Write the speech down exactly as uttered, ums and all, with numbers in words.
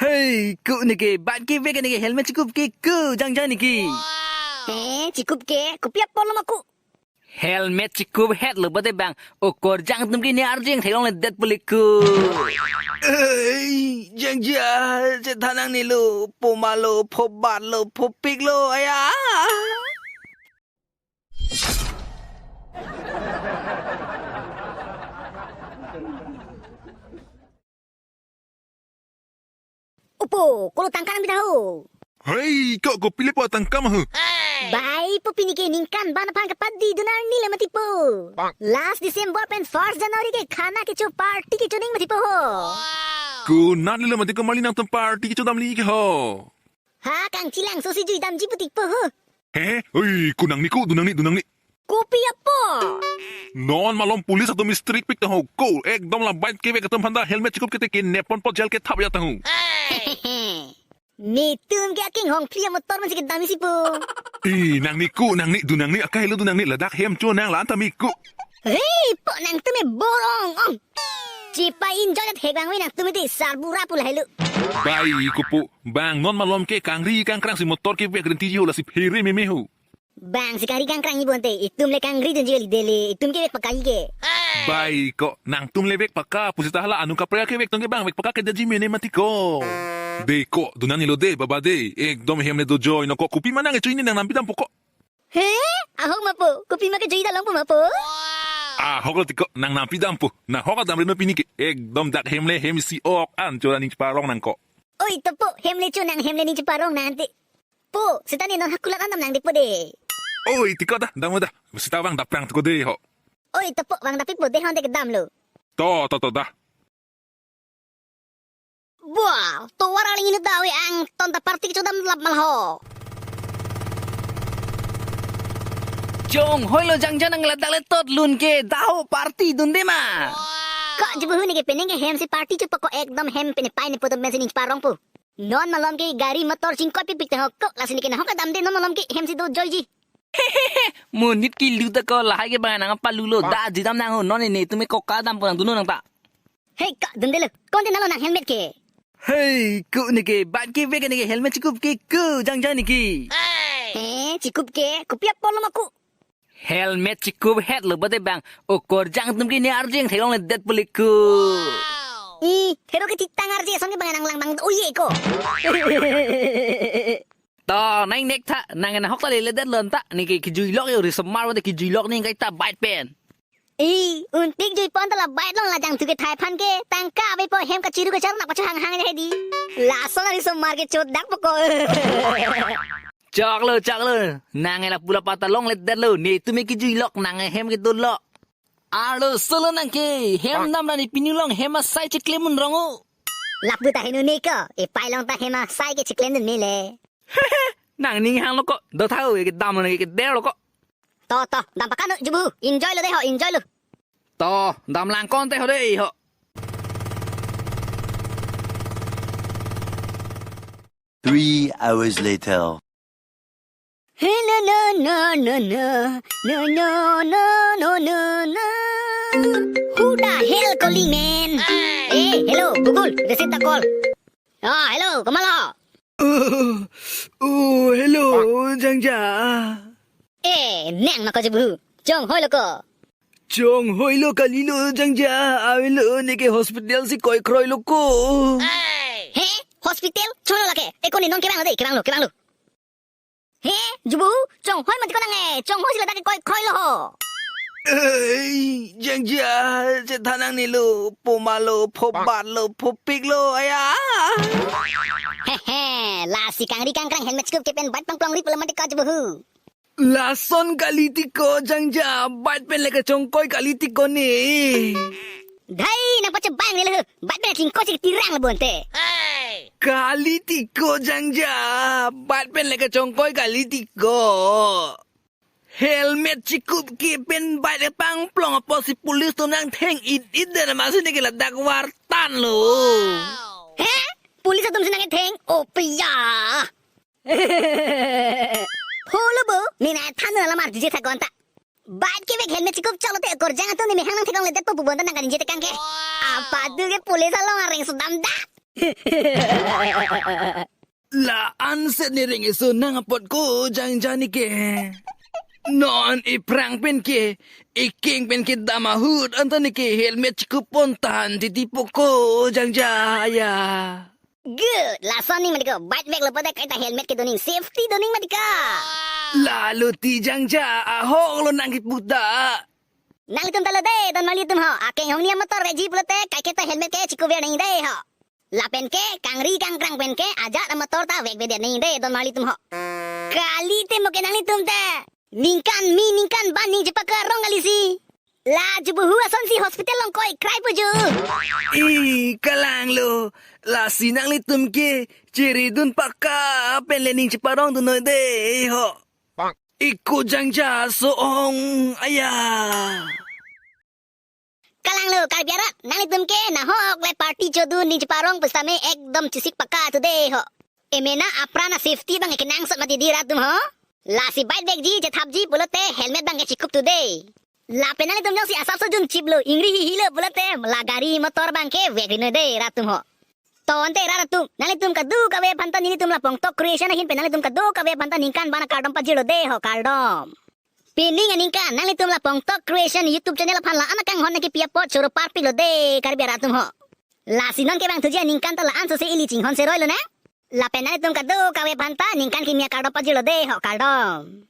Hei, ko neke, bike kevek neke helmet chikup ke ko, jangjang neke. Eh, chikup ke, kopi apotlo ma ko? Helmet chikup hetlo bade bang, okorjang atum ke ne arjeng theklongledet pule ko. Ei, jangjang, chethan nangnelo, poma lo, phobat lo, phopik lo, aya. Opo, kolo tangka nangpi ta ho. Hei, ko kopile po tangka ma ho? Bai po, pini ke ningkan ban aphan kapadi dun arni le mati po. Last December pen first January ke khana kecho, party kecho ning mati po ho. Ko nang le mati ko, mali nangtum party kecho damji ke ho. Ha, kangchilangso si jui damji pu tik po ho. He, oi, ko nangni ko, dun nangni, dun nangni. Kopi apot? Non malom police atum strict pik ta ho ko, ekdom la bike kevek atum aphan ta helmet chikup kete ke nepon po, jail kethap ya ta ho. Netum ke akinghong phli amotor man si kedam isi po. Eh, nangni ko, nangni, dun nangni, akai lo dun nangni, ladak hem chonang la-an ta me ko. Hei, po nangtum me bor ong ong. Chepa-enjoy det hek bang me nangtum me te sarbura pu lahelo. Bai ko po, bang non malom ke kangri kangkrang si motor kevek renti ji ho, lasi phere meme ho. Bang si kangri kangkrang ji bonte, itum le kangri dunji kali, dele itum kevek paka ji ke. Bai ko, nangtum le vek paka pusita hala anu kaprek kevek tong ke bang vek paka kedaji mene mati ko. De ko, dun nangnelo de, baba de, ekdom hem le dojoi no ko, kopi ma nang echo ini, nang nampi dampo ko. He? Ahok ma po, kopi ma kejui dalong po ma po. Ahok lo ti ko, nang nampi dampo, nang hok adam reno pini ke, ekdom dak hem le hem isi ok an, chora ning cheparong nang ko. Oi to po, hem le chonang, hem le ning cheparong nang te. Po, seta ne non hakulat an dam nang de po de. Oi, ti ko da, dam da. Seta vang daprang ti ko de ho. Oi, to po, vang dapik po de, hon de kedam lo. To, to, to da. Buah, tovar aling inut da we, angton ta party kecho dam lap mal ho. Chonghoi lo jangjang, nang ladak le tot lun ke, da ho party dunde ma. Ko jubu hu neke, penang ke hem si party chupo ko, ekdom hem pene pai ne po, to men si ning cheparong po. Non malom ke gari motor chingkoi pikpik ta ho ko, lasi neke nahok adam de, non malom ke hem si dojoiji. Monit kilu ta ko, lahai ke bang nang palu lo, da jui dam nang ho, non ne netum me koka dampo, nang dun nang ta. Hei, ko dunde lo, ko-an de nalo nang helmet ke. Hei, ko neke, bike kevek neke helmet chikup ke ko, jangjang neke. Eh, chikup ke, kopi apotlo ma ko? Helmet chikup hetlo bade bang, okorjang atum ke ne arjeng theklongledet pule ko. I, thero ke thitang arje ason ke bang nang lang bang, oye ko. To, nang nek tha, nang nahok ta leledet lon ta, neke kejui lok yo, risomar bade kejui lok ning kaita bike pen. I, untik jui pon ta la bike along, lajang thu kethai aphan ke, tangka ave po, hem kachiru kacharu nang pacho hanghang hedi. Lason arisomar ke chot dak po ko. Choklo, choklo. Nang ela pula pata longledet lo. Netum me kejui lok, nang hem kedo lo. Arlo solo nang ke. Hem dam ra ne pini long hem asai cheklem un rong o. Lapu ta heno ne ko. Epai long ta hem asai ke cheklem dun me le. Nang ning hang lo ko. Do tha o, ke dam lo, ke der lo ko. To, to, dam pakan o, jubu. Enjoy lo de ho, enjoy lo. To, dam lang kon te ho de ho. Three hours later. Hello, no, no, no, no. No, no, no, no, no, no. Who the hell calling, man? Hey, hello, Google, receive the call. Ah, hello, komatlo? Oh, oh, hello, jangjang. Eh, nang ma ko jubu. Chonghoi lo ko. Chonghoi lo kali lo jangjang, avelo neke hospital si koikroi lo ko. He? Hospital? Cholo lake. Eko ne non kevang lo de, kevang lo, kevang lo. He? Jubu, chonghoi mati ko nang e, chonghoi si ladak ke koikroi lo ho. Ei, jangjang, chethan nangnelo, poma lo, phobat lo, phopik lo, aya. He he, lasi kangri kangkrang helmet chikup ke pen bike pangplongri pulo mati ko jubu hu. Lason kali ti ko jangjang, bike pen le kachongkoi kali ti ko ne. Dhai nang pache bang ne le, bike pen chingkoi si tirang le bonte. Kali ti ko jangjang, bike pen le kachongkoi kali ti ko. Helmet chikup ke pen bike pangplong apotsi police atum nangtheng it it de, na masi neke ladak vartan lo. He? Police atum si nangtheng? O piya. Holo bo, ne nangthan alam arjuje tha ko anta. Bike kevek helmet chikup choklo te okorjang atum ne mehang nangtheklongledet po pu bonta nang kaningje tekang ke. Apadu ke police along areng sudam dak. La-ansi ne reng-e ason nang apot ko jangja neke. Non iphrang pen ke, ikeng pen kedam ahut anta neke helmet chikup pon tan titi po ko jangja ya. Good, lason aning mati ko, bike veklo pote kaita helmet kedo aning, safety do aning mati ko. Lalo ti jangja, ahok lo nang kipu ta. Nanglitum ta lo de, don marli atum ho, akeng hongni amotor vekji pulote, kaike ta helmet ke chikup ver nangji de ho. Lapen ke, kangri kangkrang pen ke, ajat amotor ta vekvedet nangji de, don marli atum ho. Kalite mo ke nanglitum te. Ningkan mi ningkan ban ning chepakarong kalisi. La jubuhu asonsi hospital along koi krai puju. I, kalanglo. Lasi nanglitum ke, chiridun paka pen le ning cheparongdun noi de ho. Iko jangja so-ong, aya. Kalanglo, Karbi arat, nanglitum ke nahok le party chodun ning cheparong pusitame ekdom chesik paka tu de ho. Emena apran a-safety abang kenangsot mati di rat atum ho. Lasi bike vekji, chethapji pulote helmet abang ke chikup tu de. Lapen nanglitum jongsi asapso junchiplo, ingri hihilo pulote la gari motor abang ke vekri noi de rat atum ho. To ante rat atum, nanglitum kadokave aphanta nelitum la Pongtok Creation ahin pen nanglitum kadokave aphanta ningkan ban akardom pajirlo de ho, kardom. Pining aningkan nanglitum la Pongtok Creation YouTube channel aphan la-an akanghon nangkipi apot choro parpiklo de Karbi arat atum ho. Lasi non kevangthuji aningkan ta la-an sose ili chinghon seroi lonang. Lapen nanglitum kadokave aphanta ningkan kimi akardom pajirlo de ho, kardom.